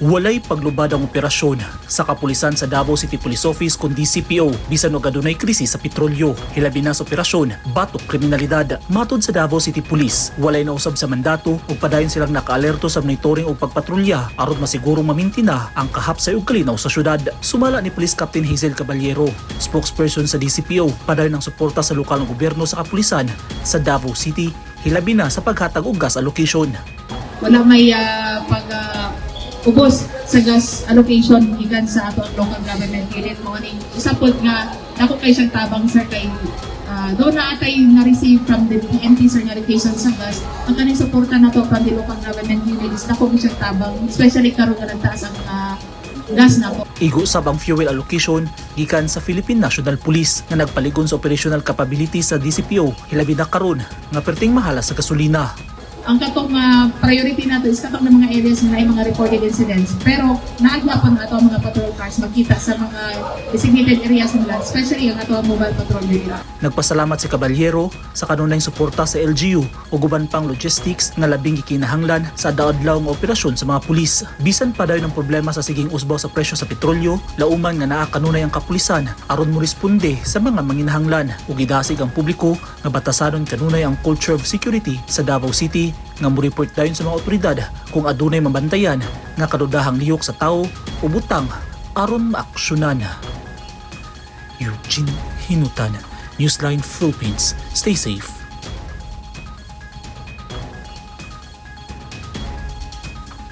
Walay paglubad ang operasyon sa kapulisan sa Davao City Police Office kon DCPO bisan og adunay krisis sa petrolyo. Hilabi na sa operasyon batok kriminalidad. Matod sa Davao City Police, walay nausab sa mandato ug padayon silang nakaalerto sa monitoring ug pagpatrolya aron masigurong mamintina ang kahapsay ug kalinaw sa syudad. Sumala ni Police Captain Hazel Caballero, spokesperson sa DCPO, padayon ang suporta sa lokal ng gobyerno sa kapulisan sa Davao City, hilabi na sa paghatag og gas allocation. Wala may pag ubos sa gas allocation gikan sa ato ang local government unit. Mao ning usa pod nga dako kay siyang tabang, sir, kay do na atay na receive from the PNP, sir, nga allocation sa gas. Ang kaning suporta nato from the local government unit is dako gyud siyang tabang, especially karon nga nagtaas ang gas nato. Igo sab ang fuel allocation gikan sa Philippine National Police nga nagpaligon sa operational capability sa DCPO, hilabi na karon nga perting mahala sa gasolina. Ang katong priority nato is katong ng mga areas na naay mga reported incidents. Pero naa gyapon ang ato ang mga patrol cars makita sa mga designated areas nila, especially ang ato ang mobile patrol unit. Nagpasalamat si Caballero sa kanunayng suporta sa LGU ug uban pang logistics nga labing gikinahanglan sa adlaw nga operasyon sa mga pulis. Bisan pa dayon ang problema sa siging usbaw sa presyo sa petrolyo, lauman nga naa kanunay ang kapulisan aron moresponde sa mga manginahanglan ug gidasig ang publiko nga batasanon kanunay ang culture of security sa Davao City nga mo-report dayon sa mga otoridad kung adunay mabantayan nga kadudahang lihok sa tawo o butang aron maaksyonan. Eugene Hinutan, Newsline Philippines. Stay safe.